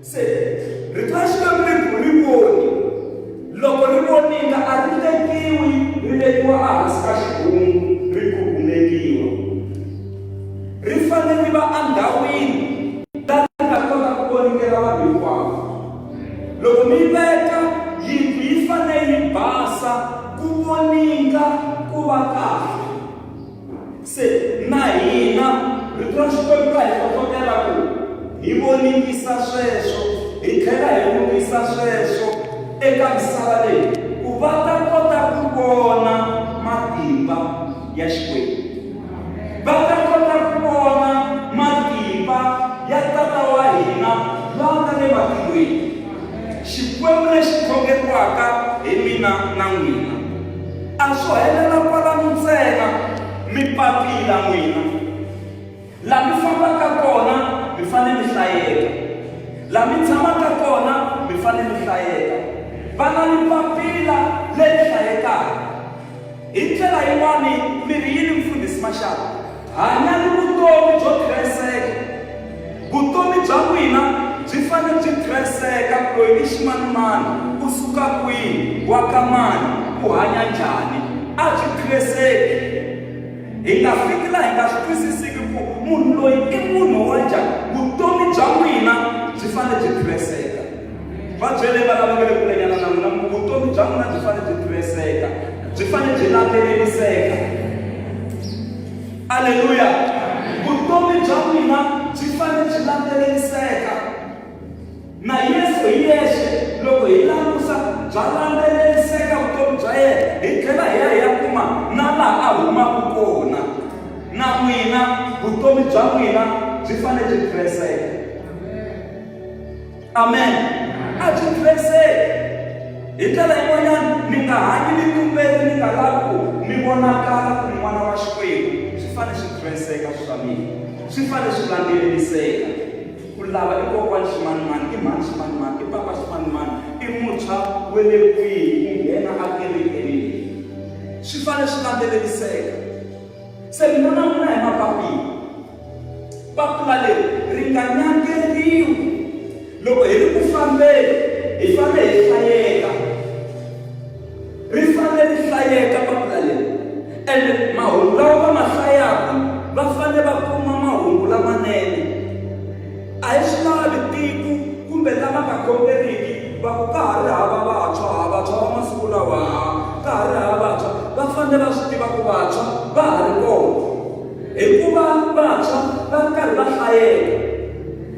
Se rito ra Xikwembu ri ku ri voni. Loko ri voninga a ri vekiwi, ri vekiwa ehansi ka xihungu, ri kukumekiwa. Ri fanele ri va endhawini laha ri nga kota ku voningela vanhu hinkwavo. Loko mi veka yindlu yi fanele yi basa, ku voninga ku va kahle. Se na hina Rito ra Xikwembu ra hi hlohlotela ku hi voningisa sweswo hi tlhela hi lunghisa sweswo eka misava leyi ku va ta kota ku vona matimba ya Xikwembu. Va ta kota ku vona matimba ya Tata wa hina la nga le matilweni, Xikwembu lexi khongeriwaka hi mina na n'wina. A swo helela kwalano ntsena, mi papila n'wina. La mi fambaka kona mi fanele mi hlayeka. La mi tshamaka kona mi fanele mi hlayeka. Vana ni papila leri hlayekaka. Hi ndlela yin'wani mi ri yini mfundhisi Mashava? Hanyani vutomi byo khenseka. Vutomi bya n'wina byi fanele byi khenseka ku loyi i ximanimani, u suka kwihi, wa ka mani, u hanya njhani. A byi khenseki. Hi nga fiki laha hi nga swi twisisiki ku munhu loyi i munhu wa njhani. Vutomi bya n'wina byi fanele byi khenseka. Va byeleni va lava nga le kulenyana na n'wina ku vutomi bya n'wina byi fanele byi tirhiseka, byi fanele byi landzeleriseka. Aleluya! Vutomi bya n'wina byi fanele byi landzeleriseka. Na Yesu hi yexe loko hi langusa bya landzeleriseka vutomi bya yena, hi tlhela hi ya hi ya kuma na laha a humaka kona. Na n'wina vutomi bya n'wina byi fanele byi tirhiseka. Amen. A byi khenseki. Hi ndlela yin'wanyana mi nga hanyi mi tumbele mi nga lavi ku mi vonakala ku mi n'wana wa Xikwembu. Swi fanele swi khenseka swi swa mina. Swi fanele swi landzeleriseka. Ku lava i kokwani ximanimani, i mhani ximanimani, i papa ximanimani, i muntshwa wa le kwihi ku nghena a kerekeni leyi. Swi fanele swi landzeleriseka. Se mina na n'wina hi mapapila. Papila leri ri nga nyangeriwi. Loko hi ri ku fambeni, hi fanele hi hlayeka. Ri fanele ri hlayeka papila leri. Ende mahungu lawa va ma hlayaka va fanele va kuma mahungu lamanene. A hi swi lavi tiko kumbe lava nga khongeriki va ku ka ha ri hava vantshwa, ha vantshwa va masiku lawa, ha ka ha ri hava vantshwa. Va fanele va swi tiva ku vantshwa va ha ri kona. Hikuva vantshwa va ri karhi va hlayeka,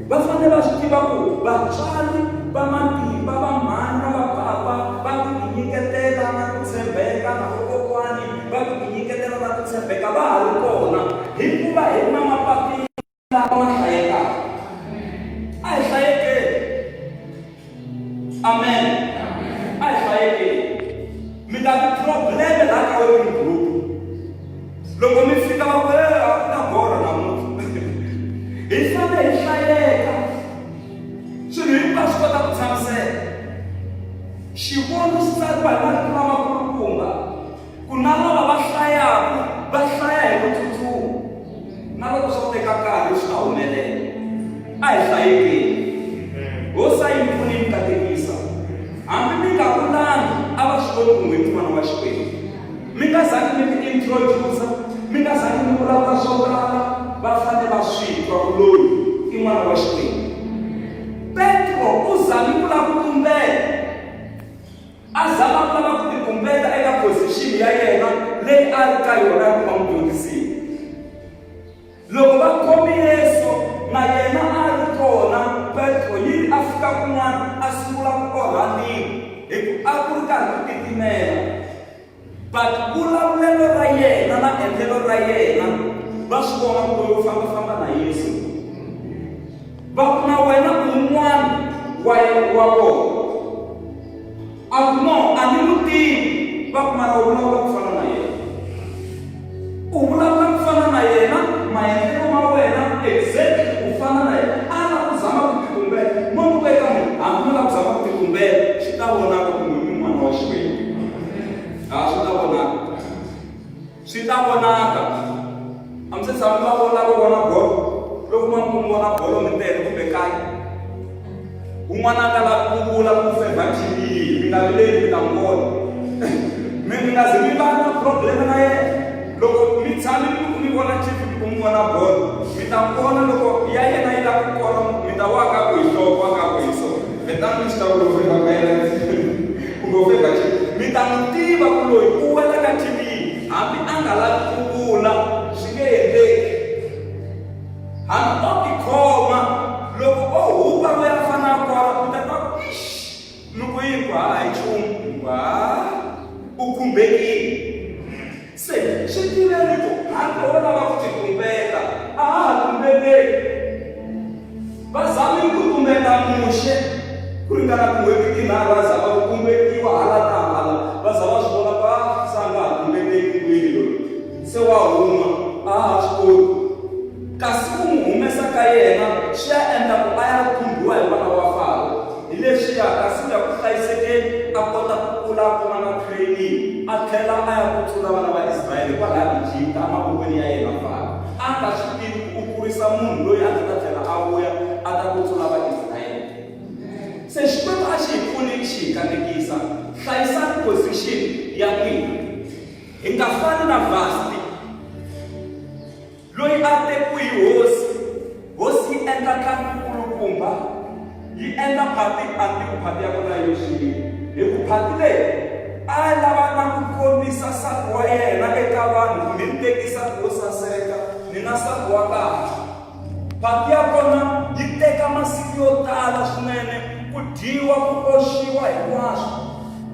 va fanele va swi tiva ku vatswari va matimba va mhani na va papa va ku tinyiketela na ku tshembeka na vakokwani va ku tinyiketela na ku tshembeka va ha ri kona hikuva hi na mapapila lama hlayekaka. A hi hlayekeni. Amen. A hi hlayekeni. Mi nga vi probleme laha ka working group. Loko mi fika va ku eh, a ku na borha namuntlha. Hi fanele hi hlayeka. Swilo hinkwaswo kota ku tshamiseka. Xivono xi tsariwa hi marito lamakulukumba. Ku na lava va hlayaka, va hlaya hi ku tsutsuma. Na loko swo teka nkarhi swi ta humelela. A hi hlayekeni. Hosi a yi mi pfune yi mi katekisa. Hambi mi nga vulangi, a va swi voni ku n'wina i n'wana wa Xikwembu. Mi nga zangi mi ti introduce, mi nga zangi mi vulavula swo tala, va fanele va swi twa ku loyi i n'wana wa Xikwembu. Petro u zame ku lava ku tumbela. A zama ku lava ku titumbeta eka position ya yena leyi a ri ka yona ya ku va mudyondzisiwa. Loko va khome Yesu na yena a ri kona, Petro yi ri a fika kun'wana a sungula ku orha ndzilo hi ku a ku ri karhi ku titimela. But vulavulelo ra yena na endlelo ra yena va swi vona ku loyi u fambafamba na Yesu. Va ku na wena u wun'wana wa wa vona. A ku no, a ni n'wi tivi. Va ku mara u vulavula ku fana na yena. U vulavula ku fana na yena, maendlelo ma wena exactly u fana na yena. A lava ku zama ku titumbeta. Mo ni ku eka munhu, hambi mo lava ku zama ku titumbeta, swi ta vonaka ku n'wina mi n'wana wa Xikwembu. Ha swi ta vonaka. Swi ta vonaka. A mi se tshama mi va vona va vona bolo. Loko ma mi vona bolo mi tele kumbe kaye. Un'wana a nga lavi ku vula ku fevha team yihi, mi nga vileli mi ta n'wi vona. Mi mi nga ze mi va na problem na yena. Loko mi tshame mi ku mi vona TV mi ku mi vona bolo, mi ta n'wi vona loko ya yena yi lava ku kora mi ta wa ka ku hi nhloko wa ka ku hi so. Vetani mi swi tiva ku loyi u fevha ka yena kumbe u fevha team. Mi ta n'wi tiva ku loyi u wela ka team yihi hambi a nga lavi ku vula swi nge endleki. Hambi o tikhoma, loko o hupa loyi a fanele a kora, u ta twa ku ixi, mi ku yini ku ha hi nchumu, mi ku ha u khumbekile. Se swi tiveni ku hambi o lava ku titumbeta, a ha ha tumbeteki. Va zamile ku tumbeta Muxe ku ringana tin'hweti tinharhu, a zama ku tumbetiwa hala na hala, va za va swi vona ku a se a nga ha tumbeteki kwini loyi. Se wa huma, a ha ha swi koti. Kasi ku n'wi humesa ka yena swi ya endla ku a ya khumbiwa hi n'wana wa Faro. Hi leswiya, kasi u ya ku hlayisekeni, a kota ku kula a kuma na training, a tlhela a ya kutsula vana va Israyele kwalaya Egipta emavokweni ya yena Faro. A nga swi tivi ku u kurisa munhu loyi a nga ta tlhela a vuya a ta kutsula Vaisrayele. Se Xikwembu a xi hi pfuni xi hi katekisa. Hlayisani position ya n'wina. Hi nga fani na Vasti loyi a tekiwe hi hosi. Hosi yi endla ntlangu wukulukumba, yi endla phati a ni tivi phati ya kona yo xini, hi ku phati leyi a lava na ku kombisa nsati wa yena eka vanhu ku ni teki nsati wo saseka ni na nsati wa kahle. Phati ya kona yi teka masiku yo tala swinene ku dyiwa ku oxiwa hinkwaswo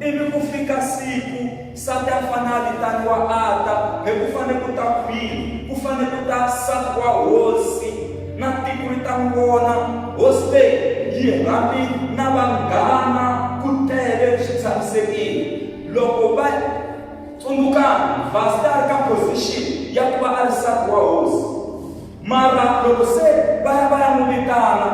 ivi ku fika siku Nsati a fane a vitaniwa a ta, he ku fane ku ta queen, ku fane ku ta nsati wa hosi, na tiko ri ta n'wi vona. Hosi leyi yi rhambi na vanghana, ku tele swi tshamisekile. Loko va tsundzukani, Vhasti a ri ka position ya ku va a ri nsati wa hosi. Mara loko se va ya va ya n'wi vitana,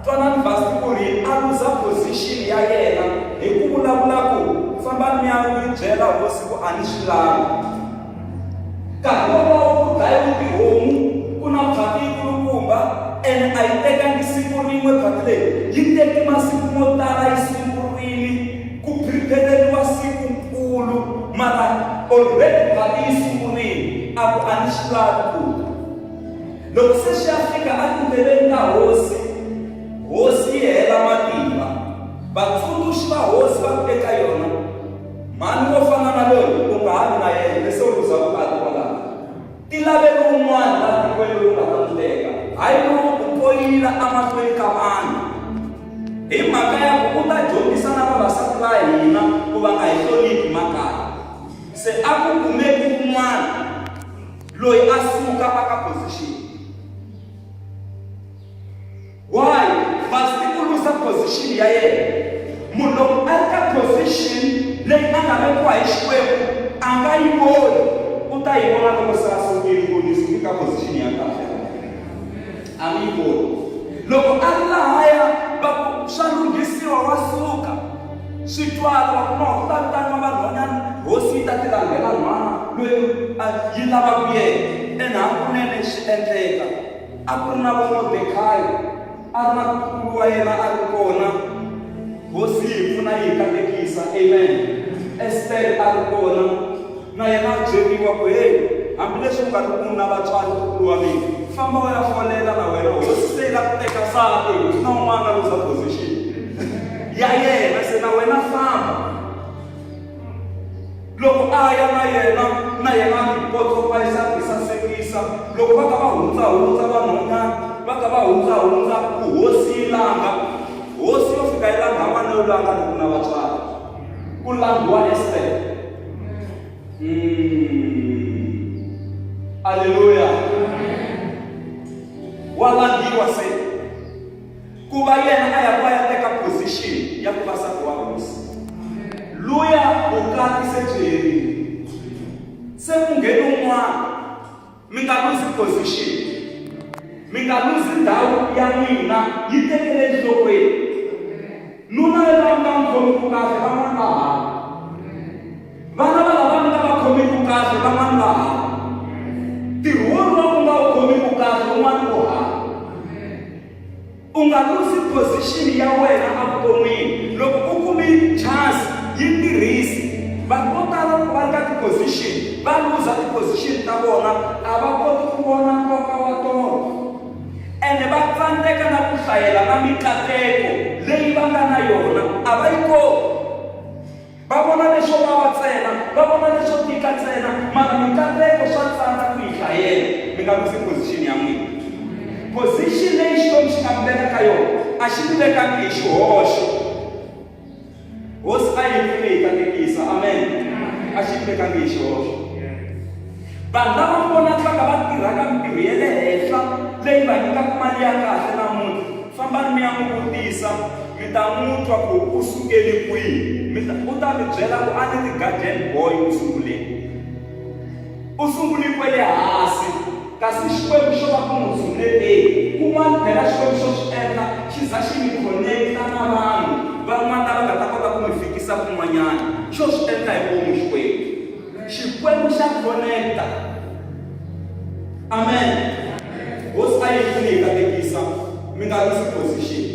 twanani Vasti ku ri a luza position ya yena hi ku vulavula ku, Fambani mi ya n'wi byela hosi ku a ni swi lavi. Nkarhi wolowo ku dlayiwe tihomu, ku na phati yikulukumba ene a yi tekangi siku rin'we phati leyi, yi teke masiku mo tala yi sungurile ku prepare-riwa siku nkulu mara already phati yi sungurile, a ku a ni swi lavi ku ta. Loko se swi ya fika etindleveni ta hosi, hosi yi hela matimba. Vatsundzuxi va hosi va ku eka yona, Mhani wo fana na loyi u nga ha vi na yena, se u luza vukati kwalaho. Tilaveli un'wana la tikweni loyi u nga ta n'wi teka, hayi lowo ku poyila emahlweni ka vanhu, hi mhaka ya ku u ta dyondzisa na vavasati va hina ku va nga hi hloniphi makaya. Se a ku kumeki un'wana loyi a suka aka position. Why? Vasti u luza position ya yena. Munhu loko a ri ka position leyi a nga vekiwa hi Xikwembu a nga yi voni, u ta yi vona loko se a sungile ku ni suke ka position ya kahle. A mi yi voni. Loko a ri lahaya va ku swa lunghisiwa wa suka. Swi twala va ku no ku ta vitaniwa vanhwanyana hosi yi ta tilanghela nhwana loyi yi lavaka yena. Ene hakunene swi endleka. A ku ri na vo Mordekayi, a ri na nkulu wa yena a ri kona. Hosi yi hi pfuna yi hi katekisa. Amen. Estere a ri kona, na yena a byeriwa ku, Heyi, hambileswi u nga ri ku na vatswari nkulu wa mina, famba u ya folela na wena. Hosi se yi lava ku teka nsati, na un'wana a luza position ya yena, se na wena famba. Loko a ya na yena, na yena a tipotsopaisa a tisasekisa. Loko va ka va hundzahundza vanhwanyana, va ka va hundzahundza ku hosi yi langa. Hosi yo fika yi langha n'wana loyi a nga riki na vatswari. Ku langhiwa Estere. Aleluya. Wa langhiwa se. Ku va yena a ya ku a ya teka position ya ku va nsati wa hosi. Luya vukati se byi herile. Se ku ngheni un'wana. Mi nga luzi position. Mi nga luzi ndhawu ya n'wina yi tekele enhlokweni. Nuna yaloye mi nga n'wi khomiki kahle van'wana va hava. Vana va lava mi nga va khomiki kahle van'wana va hava. Ntirho wolowo u nga wu khomiki kahle un'wana u hava. U nga luzi position ya wena evuton'wini. Loko u kumi chance yi tirhisi. Vanhu vo tala loko va ri ka ti-position va luza ti-position ta vona, a va koti ku vona nkoka wa tona. Ene va tsandzeka na ku hlayela na mikateko leyi va nga na yona, a va yi koti. Va vona leswo vava ntsena, va vona leswo tika ntsena, mara mikateko swa tsandza ku yi hlayela. Mi nga luzi position ya n'wina. Position leyi Xikwembu xi nga mi veka ka yona, a xi mi vekangi hi xihoxo. Hosi a yi pfune yi katekisa. Amen. A xi mi vekangi hi xihoxo. Vanhu lava mi vonakaka va tirhaka mintirho ya le henhla leyi va nyikaka mali ya kahle namuntlha, fambani mi ya n'wi vutisa, mi ta n'wi twa ku u sukele kwihi. Mi ta, u ta mi byela ku a ni ri garden boy ku sunguleni. U sungule kwele hansi, kasi Xikwembu xo va ku n'wi dzuneteni. Kun'wana phela Xikwembu xo swi endla xi za xi mi connect-a na vanhu van'wana lava nga ta kota ku mi fikisa kun'wanyana. Xo swi endla hi vomu Xikwembu. Xikwembu xa connecta. Amen. Hosi a yi pfuni yi katekisa. Mi nga luzi position.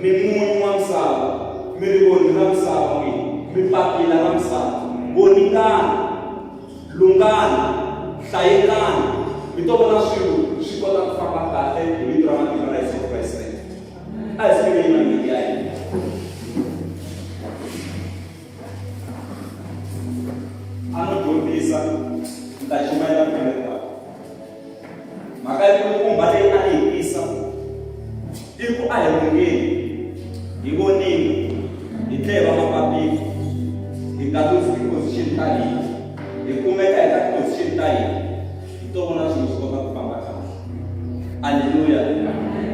Mi munyu wa misava. Mi rivoni ra misava n'wina. Mi papila ra misava. Voningani. Lungani. Hlayekani. Mi to vona swilo swi kota ku famba kahle hi vito ra matimba ra Yesu Kreste. A hi sunguleni manyiki ya hina. A no dyondzisa ni ta chumayela rivilo hinkwaro. Mhaka yi kulukumba leyi a ni yi tisa i ku a hi rhungeni hi vonile hi tlhe hi va mapapila hi nga luzi ti-position ta hina hi kumeka hi ka ti-position ta hina hi to vona swilo swi kota ku famba kahle. Aleluya!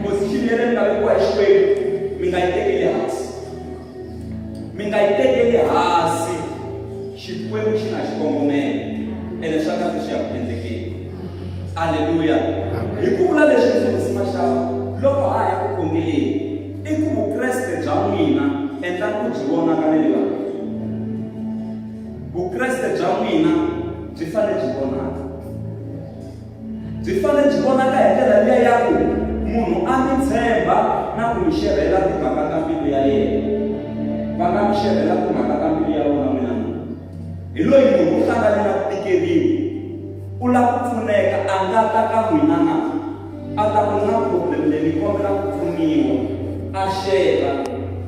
Position ya le mi nga vekiwa hi Xikwembu mi nga yi tekeli hansi. Mi nga yi tekeli hansi. Xikwembu xi na xikongomelo, ene swa kahle swi ya ku endlekeni. Aleluya! Hi ku vula leswi Mufundhisi Mashava, loko ha ha ya ku khongeleni, i ku Vukreste bya n'wina endlani ku byi vonaka na le vanhwini. Vukreste bya n'wina byi fanele byi vonaka. Byi fanele byi vonaka hi ndlela liya ya ku munhu a mi tshemba na ku mi xerhela timhaka ta mbilu ya yena. Va nga mi xerhela timhaka ta mbilu ya vona n'wina na. Hi loyi munhu u hlangane na ku tikeriwa, u lava ku pfuneka, a nga ta ka n'wina na? A ta ku ni na problem leyi ni kombela ku pfuniwa. A xerha.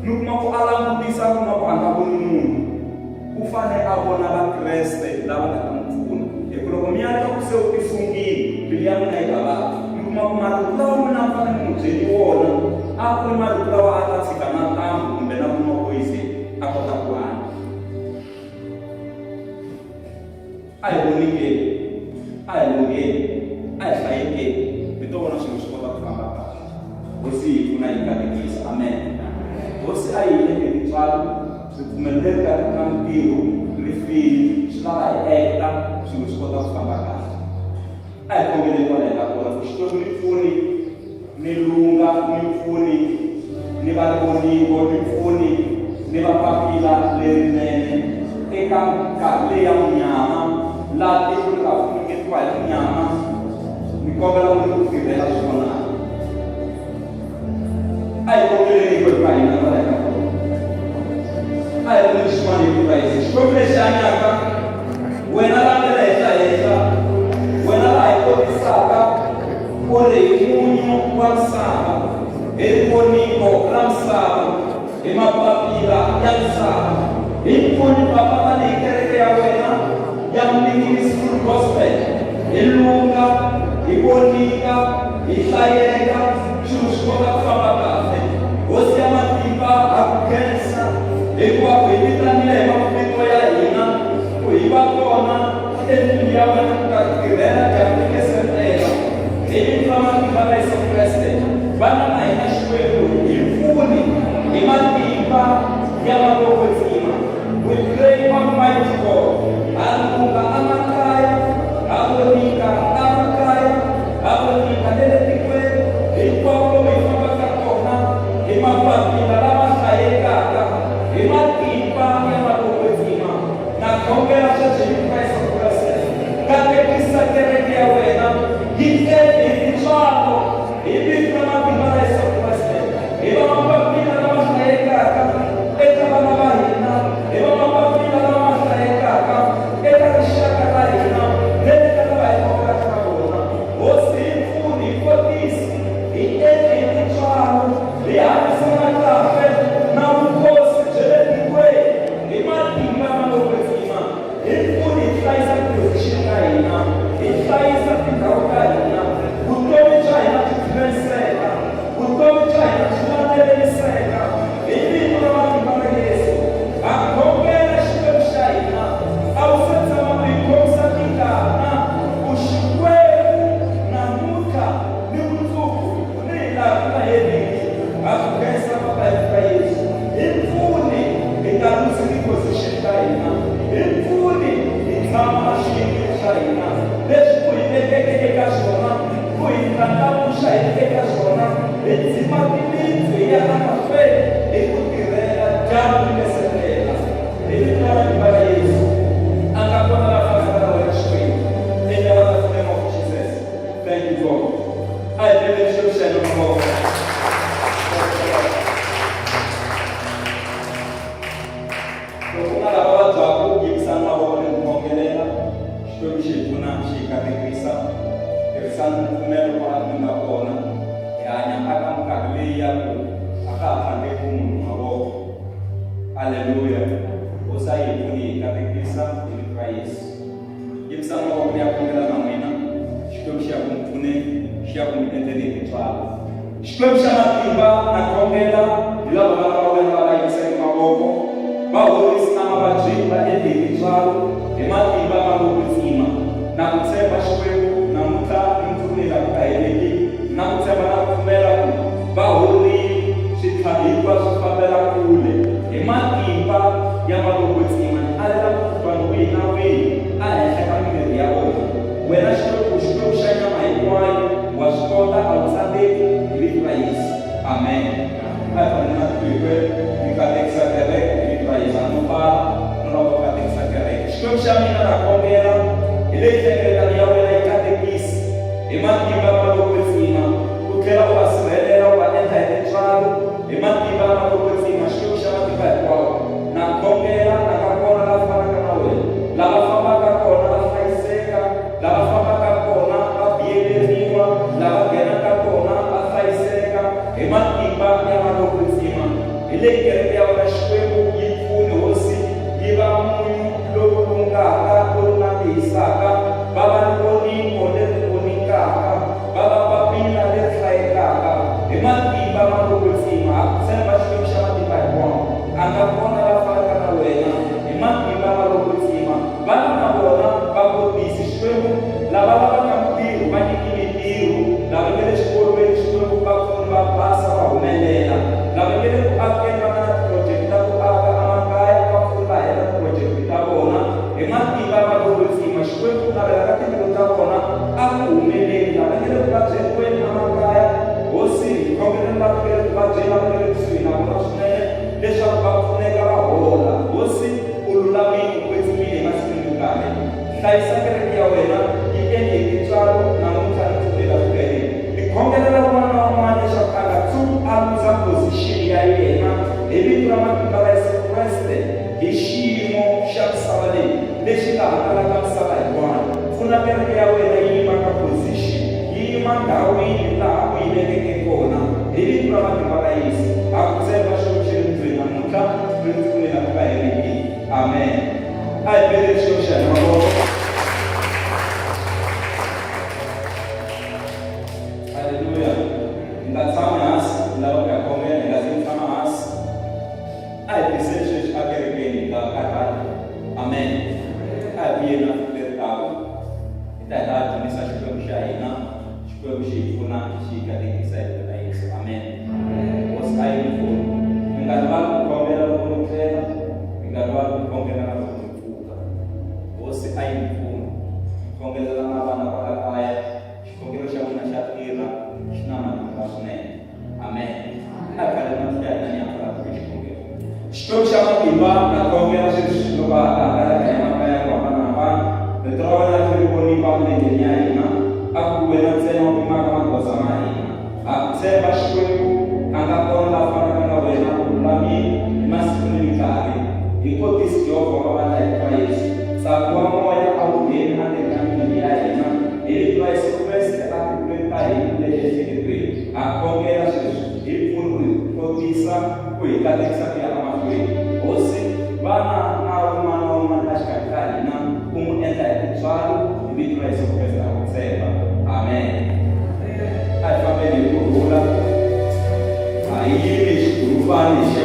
Mi kuma ku a langutisa mi kuma ku a nga voni munhu. U fanele a vona Vakreste lava nga ta n'wi pfuna. Hi ku loko mi ya twa ku se u tisungile, mbilu ya n'wina yi ta vava. Mi kuma ku marito lawa n'wina a mi fanele mi n'wi byele wona a ku ri marito lawa a ta tshika na ntambu kumbe na ku nwa poyizeni a kota ku hanya. A hi voningeni, a hi lungheni, a hi hlayekeni, mi to vona swilo swi kota ku famba kahle. Hosi yi hi pfuna yi katekisa. Amen. Hosi a yi hi endle tintswalo, ripfumelo leri nga riki na mintirho ri file, swi lava hi acta swilo swi kota ku famba kahle. A hi khongeleni kwala hi nga kona ku Xikwembu ni pfuni ni lunga ni pfuni ni va rivoningo ni pfuni ni va papila lerinene eka nkarhi leyi ya munyama laha tiko ri nga funengetiwa hi munyama ni kombela ku ni ku tirhela swi vonaka. A hi khongeleni hinkwerhu ka hina kwala hi nga kona. A hi voni xin'wana hi ku Yesu. Xikwembu lexi hanyaka, wena la nga le henhla-henhla, wena la hi kotisaka u ri hi munyu wa misava, hi rivoningo ra misava, hi mapapila ya misava. Hi pfuni Papa tanihi kereke ya wena ya Mninginis Full Gospel, hi lunga, hi voninga, hi hlayeka, swilo swi kota ku famba kahle. Hosi ya matimba, ha ku khensa hikuva u hi vitanile hi mavito ya hina ku hi va kona endlwini ya wena ku ta ku tirhela dyambu ri nge se pela. Hi vito ra matimba ra Yesu Kreste, vana na hina Xikwembu, hi pfuni hi matimba ya mati yo kwetsima. We pray Almighty God, ha lunga emakaya, ha voninga emakaya, ha voninga ne le tikweni hinkwako lomu hi fambaka kona, hi mapapila lama hlayekaka, hi matimba ya mati yo kwetsima. Na khongela sweswi hi vito ra Yesu Kreste, katekisa kereke ya wena, yi tele hi tintswalo, hi vito ra matimba ra Yesu Kreste. Aleluya. Hosi a yi hi pfuni hi katekisa hi vito ra Yesu. Yimisa mavoko ni ya khongela na n'wina. Xikwembu xi ya ku mi pfuneni, xi ya ku mi endleni hi tintswalo. Xikwembu xa matimba na khongela hi lava vana va wena va va yimiseke mavoko, va horisi emavabyini, va endle hi tintswalo, hi matimba ma lo kwetsima. Na ku tshemba Xikwembu namuntlha ni mundzuku ni hilaha ku nga heriki, na ku tshemba na ku pfumela ku va horile, switlhavi hinkwaswo swi fambela kule. Hi matimba ya ma lo kwetsima ni alela mukhuhlwani wihi na wihi ehenhla ka mimiri ya vona. Wena Xikwembu, u Xikwembu xa nyama hinkwayo, wa swi kota, a wu tsandzeki, hi vito ra Yesu. Amen. A hi fanele na tiko hinkwerhu mi katekisa kereke hi vito ra Yesu. A no pfala, no lava ku katekisa kereke. Xikwembu xa mina, na khongela hi leyi nhlengeletano ya wena yi katekisi hi matimba ma lo kwetsima, u tlhela u va sirhelela, u va endla hi tintswalo hi matimba ma lo kwetsima, Xikwembu xa matimba hinkwawo. Na khongela, a nga kona la fanaka na wena. Lava fambaka kona va hlayiseka, lava fambaka kona va biyeleriwa, lava nghenaka kona va hlayiseka hi matimba ya ma lo kwetsima. Hi leyi kereke ya wena Xikwembu, yi pfuni Hosi, yi va munyu lowu lungaka, lowu nandzihisaka, va va rivoningo leri voningaka, va va papila leri hlayekaka. Hi matimba ma lo kwetsima, ha ku tshemba Xikwembu xa matimba hinkwawo. A nga kona la fanaka na wena. Hi matimba ma lo kwetsima, vana na vona va kotisi. Xikwembu, lava lavaka mintirho va nyiki mintirho, lava nge le xikolweni Xikwembu va pfuni va pasa va humelela, lava nge le ku akeni va nga na tiprojekti ta ku aka emakaya va pfuni va heta tiprojekti ta vona. Hi matimba ma lo kwetsima, Xikwembu ku navela ka timbilu ta vona a ku humeleli. Lava nge le ku vabyeriweni emakaya, Hosi, hi khongelela lava nge le ku vabyeni, lava nge le kusuhi na vona swinene, leswaku va pfuneka va hola. Hosi, u lulamile, u kwetsimile hi masiku ni minkarhi. Hlayisa kereke ya wena, yi endle hi tintswalo namuntlha ni ku lela ku heriki. Ni khongelela un'wana na un'wana leswaku a nga tshuki a luza position ya yena hi vito ra matimba ra Yesu Kreste hi xiyimo xa misava leyi lexi nga hangalaka misava hinkwayo. Pfuna kereke ya wena yi yima ka position, yi yima ndhawini laha u yi vekeke kona hi vito ra matimba ra Yesu. Ha ku tshemba Xikwembu xa le tilweni namuntlha ni mundzuku ni laha ku nga heriki. Amen. A hi beleni Xikwembu xa hina mavoko. Haleluya. Hi nga tshami hansi, hi lava ku ya khongela, hi nga zi hi tshama hansi. A hi tiseni sweswi akerekeni hi nga karhali. Amen. A hi vuyeni na vhiki leri taka. Hi ta hi ta dzunisa Xikwembu xa hina. Xikwembu xi hi pfuna xi hi katekisa hi vito ra Yesu. Amen. Hosi a yi mi pfuni. Mi nga rivali ku khongela loko mi tlela, mi nga rivali ku khongela na loko mi pfuka. Hosi a yi mi pfuni. Mi khongelela na vana kwala kaya. Xikhongelo xa n'wina xa tirha, xi na matimba swinene. Amen. A hi pfaleni mahlo ya hina ni ya pfala ku xikhongelo. Xikwembu xa matimba na khongela sweswi loko ha ha hangalaka hi makaya ku hambanahambana. Rito ra wena ri ri vonikwa emilengeni ya hina, a ku wena ntsena u pimaka magoza ma hina. Ha ku tshemba Xikwembu, a nga kona la fanaka na wena, u lulamile hi masiku ni minkarhi. Hi kotisi Jehovha wa mavandla hi vito ra Yesu. Ntsako wa moya a wu ngheni endzeni ka mimiri ya hina. Hi vito ra Yesu Kreste, a timbilwini ta hina ni le emiehleketweni. Ha khongela sweswi, hi pfuni ku hi kotisa ku hi katekisa ku ya emahlweni. Hosi, vana na un'wana na un'wana exikarhi ka hina, u n'wi endla hi tintswalo, hi vito ra Yesu Kreste ha ku tshemba. Amen. A hi fambeni hi ku rhula. A hi yimi hi xigurupani hi.